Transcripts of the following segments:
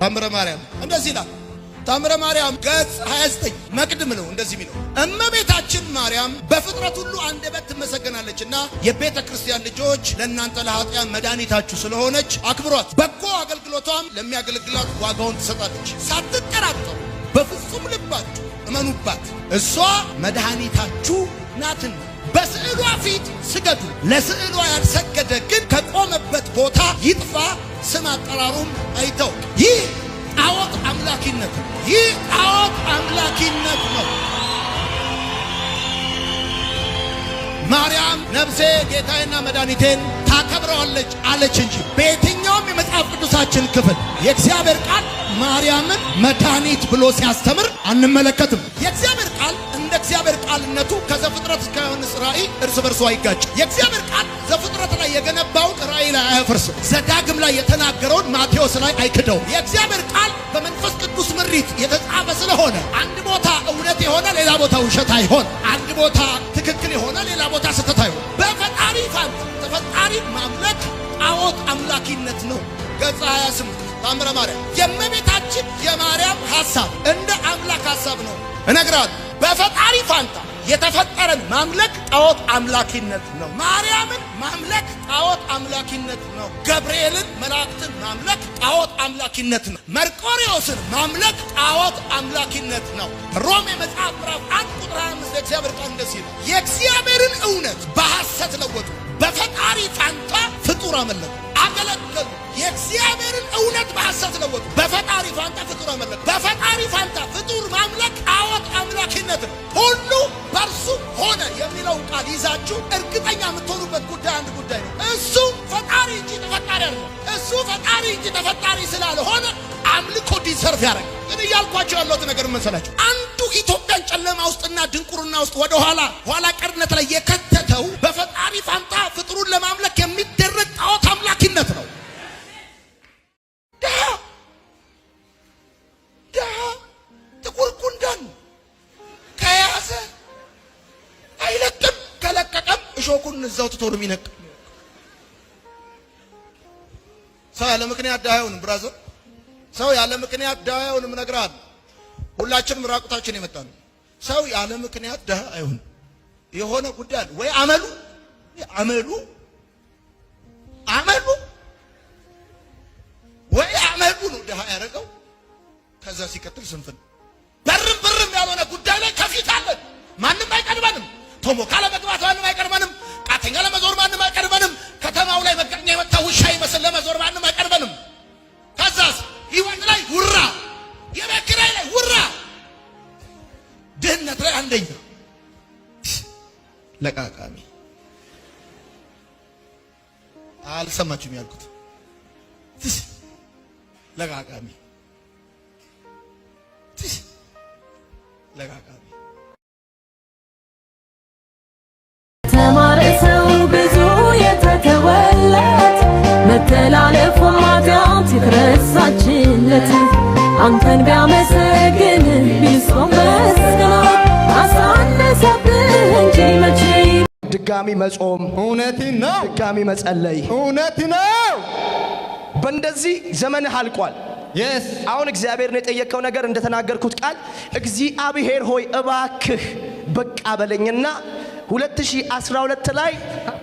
ታምረ ማርያም እንደዚህ ይላል። ታምረ ማርያም ገጽ 29 መቅድም ነው እንደዚህ የሚለው፣ እመቤታችን ማርያም በፍጥረት ሁሉ አንደበት ትመሰገናለችና የቤተ ክርስቲያን ልጆች ለእናንተ ለኃጢያን መድኃኒታችሁ ስለሆነች አክብሯት። በጎ አገልግሎቷም ለሚያገለግላት ዋጋውን ትሰጣለች። ሳትጠራጠሩ በፍጹም ልባችሁ እመኑባት፣ እሷ መድኃኒታችሁ ናትና። በስዕሏ ፊት ስገዱ። ለስዕሏ ያልሰገደ ግን ከቆመበት ቦታ ይጥፋ፣ ስም አጠራሩም አይታወቅ። ይህ ጣዖት አምላኪነት ነው። ይህ ጣዖት አምላኪነት ነው። ማርያም ነፍሴ ጌታዬና መድኃኒቴን ታከብረዋለች አለች እንጂ በየትኛውም የመጽሐፍ ቅዱሳችን ክፍል የእግዚአብሔር ቃል ማርያምን መድኃኒት ብሎ ሲያስተምር አንመለከትም። የእግዚአብሔር ቃል እንደ እግዚአብሔር ቃልነቱ ከዘፍጥረት እስከ ዮሐንስ ራእይ እርስ በርሱ አይጋጭም። የእግዚአብሔር ቃል ዘፍጥረት ላይ የገነባውን ራእይ ላይ አያፈርስም። ዘዳግም ላይ የተናገረውን ማቴዎስ ላይ አይክደውም። የእግዚአብሔር ቃል በመንፈስ ቅዱስ ምሪት የተጻፈ ስለሆነ አንድ ቦታ እውነት የሆነ ሌላ ቦታ ውሸት አይሆን፣ አንድ ቦታ ትክክል የሆነ ሌላ ቦታ ስህተት አይሆን። በፈጣሪ ፋንታ ተፈጣሪ ማምለክ ጣዖት አምላኪነት ነው። ገጽ 28 ታምረ ማርያም። የእመቤታችን የማርያም ሐሳብ እንደ አምላክ ሐሳብ ነው። እነግራለሁ። በፈጣሪ ፋንታ የተፈጠረን ማምለክ ጣዖት አምላኪነት ነው። ማርያምን ማምለክ ጣዖት አምላኪነት ነው። ገብርኤልን መላእክትን ማምለክ ጣዖት አምላኪነት ነው። መርቆሪዎስን ማምለክ ጣዖት አምላኪነት ነው። ሮሜ መጽሐፍ ምዕራፍ 1 ቁጥር 25 የእግዚአብሔር ቃል እንደዚህ ነው፣ የእግዚአብሔርን እውነት በሐሰት ለወጡ፣ በፈጣሪ ፋንታ ፍጡር አመለኩ፣ አገለገሉ። የእግዚአብሔርን እውነት በሐሰት ለወጡ፣ በፈጣሪ ፋንታ ፍጡር አመለኩ። በፈጣሪ ፋንታ ፍጡር ማምለክ ጣዖት አምላኪነት ነው። ሁሉ በእርሱ ሆነ የሚለውን ቃል ይዛችሁ እርግጠኛ የምትሆኑበት ጉዳይ አንድ ጉዳይ ነው። እሱ ፈጣሪ እንጂ ተፈጣሪ አይደለም። እሱ ፈጣሪ እንጂ ተፈጣሪ ስላልሆነ አምልኮ deserve ያደርጋል። ግን እያልኳቸው ያለሁት ነገር መሰላችሁ፣ አንዱ ኢትዮጵያን ጨለማ ውስጥና ድንቁርና ውስጥ ወደ ኋላ ኋላ ቀርነት ላይ የከተተው በፈጣሪ ፋንታ ፍጡሩን ለማምለክ የሚደረግ ጣዖት አምላኪነት ነው። ድሃ ድሃ ጥቁር ጉንዳን ከያዘ አይለቅም። ከለቀቀም እሾኩን እዛው ትቶ ነው የሚነቅ። ሰው ያለ ምክንያት ድሃ አይሆንም brother። ሰው ያለ ምክንያት ድሃ አይሆንም። እነግርሃለሁ። ሁላችንም ራቁታችን የመጣ ነው። ሰው ያለ ምክንያት ድሃ አይሆንም። የሆነ ጉዳይ አለ ወይ አመሉ አመሉ አመሉ ወይ አመሉ ነው ድሃ ያደረገው። ከዛ ሲቀጥል ስንፍና፣ በርም ብርም ያልሆነ ጉዳይ ላይ ከፊት አለን። ማንም አይቀድመንም። ቶሞካ ለመግባት ማንም አይቀድመንም። ቃተኛ ለመዞር ማንም አይቀድመንም። ከተማው ላይ መጋኛ የመታ ውሻ ይመስል ለመዞር ማንም አይቀድመንም። ከዛስ ህይወት ላይ ውራ፣ የቤት ኪራይ ላይ ውራ፣ ድህነት ላይ አንደኛ ለቃቃሚ። አልሰማችሁም ያልኩት? ለቃቃሚ ለቃቃሚ። ተማረ ሰው ብዙ የተተወለት፣ መተላለፉ ኃጢአት የተረሳችለት፣ አንተን ቢያመሰግን ቢጾም መስገና አሳነሰብህ እንጂ መቼ ድጋሚ መጾም፣ እውነት ነው። ድጋሚ መጸለይ። እውነት ነው። በእንደዚህ ዘመንህ አልቋል። Yes. አሁን እግዚአብሔርን የጠየቀው ነገር እንደተናገርኩት ቃል እግዚአብሔር ሆይ እባክህ በቃ በለኝና 2012 ላይ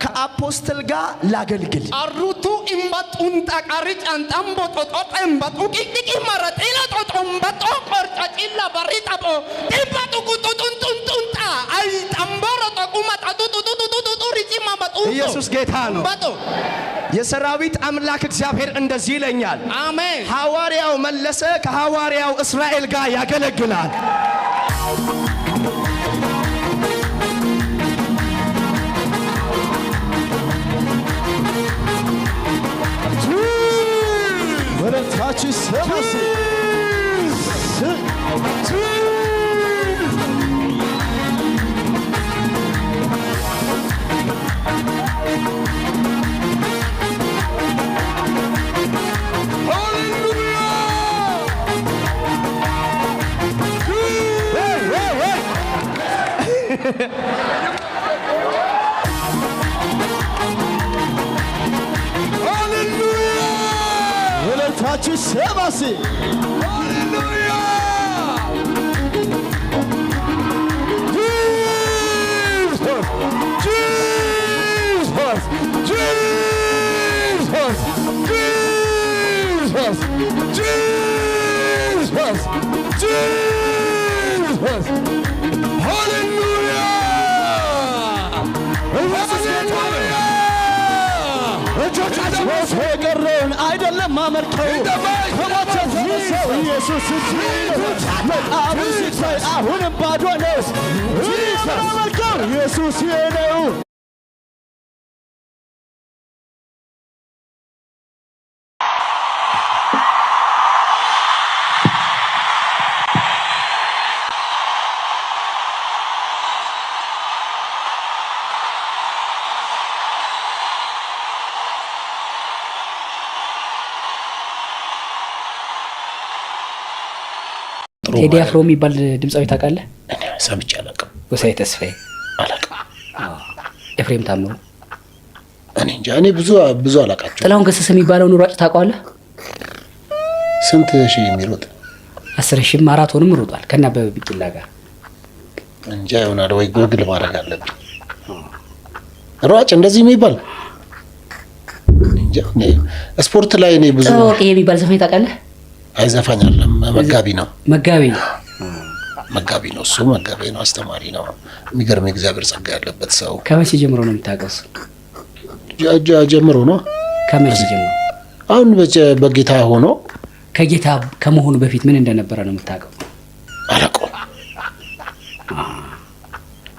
ከ apostle ጋር ላገልግል። አሩቱ ኢምባጡንጣ ቃሪ ጫንጣምቦ ጦጦ ኢምባጡ ቂቅቂ ማረጢላ ጦጦምባጦ ቆርጫ ጭላ በሪ ጠቦ ጢምባጡ ቁጡጡንጡንጡንጣ አይ ጠምቦሮ ጠቁማ ጣጡጡጡጡጡጡ ሪጪማ ባጡ ኢየሱስ ጌታ ነው። ባጡ። የሰራዊት አምላክ እግዚአብሔር እንደዚህ ይለኛል። አሜን። ሐዋርያው መለሰ ከሐዋርያው እስራኤል ጋር ያገለግላል። ወደታች ሰማስ እልልታችሁ ይሰማ። ሃሌሉያ! Jesus! Jesus! Jesus! Jesus! Jesus! Jesus! ሃሌሉያ! ኢየሱስ ጌታ ነው። እጆቻችሁ ሞቶ የቀረውን አይደለም ማመልከው፣ ከሞት የተነሳው ኢየሱስ እንጂ። መቃብር ሲታይ አሁንም ባዶ ነው። እኔ የማመልከው ኢየሱስ ነው። ቴዲ አፍሮ የሚባል ድምፃዊ ታውቃለህ? እኔ ሰምቼ አላውቅም። ጎሳዬ ተስፋዬ? አላውቅም። ኤፍሬም ታምሩ? እኔ እንጃ፣ እኔ ብዙ ብዙ አላውቃቸውም። ጥላሁን ገሰሰ የሚባለውን ሯጭ ታውቀዋለህ? ስንት ሺህ የሚሮጥ? 10,000 ማራቶንም ሮጧል ከነ አበበ ቢቂላ ጋር። እንጃ ይሆናል ወይ ጉግል ማድረግ አለብኝ። ሯጭ እንደዚህ የሚባል እንጃ። እኔ ስፖርት ላይ እኔ ብዙ ጥበብ የሚባል ዘፋኝ ታውቃለህ? አይ፣ ዘፋኝ አይደለም፣ መጋቢ ነው። መጋቢ ነው። መጋቢ ነው፣ እሱ መጋቢ ነው፣ አስተማሪ ነው። የሚገርም የእግዚአብሔር ጸጋ ያለበት ሰው። ከመቼ ጀምሮ ነው የምታውቀው እሱ? ጀምሮ ነው። ከመቼ ጀምሮ? አሁን በጌታ ሆኖ። ከጌታ ከመሆኑ በፊት ምን እንደነበረ ነው የምታውቀው? አላውቀውም።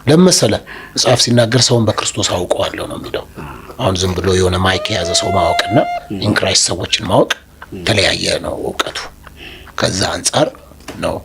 ለምን መሰለህ? መጽሐፍ ሲናገር ሰውን በክርስቶስ አውቀዋለሁ ነው የሚለው። አሁን ዝም ብሎ የሆነ mic የያዘ ሰው ማወቅና in Christ ሰዎችን ማወቅ የተለያየ ነው እውቀቱ። ከዛ አንጻር ነው።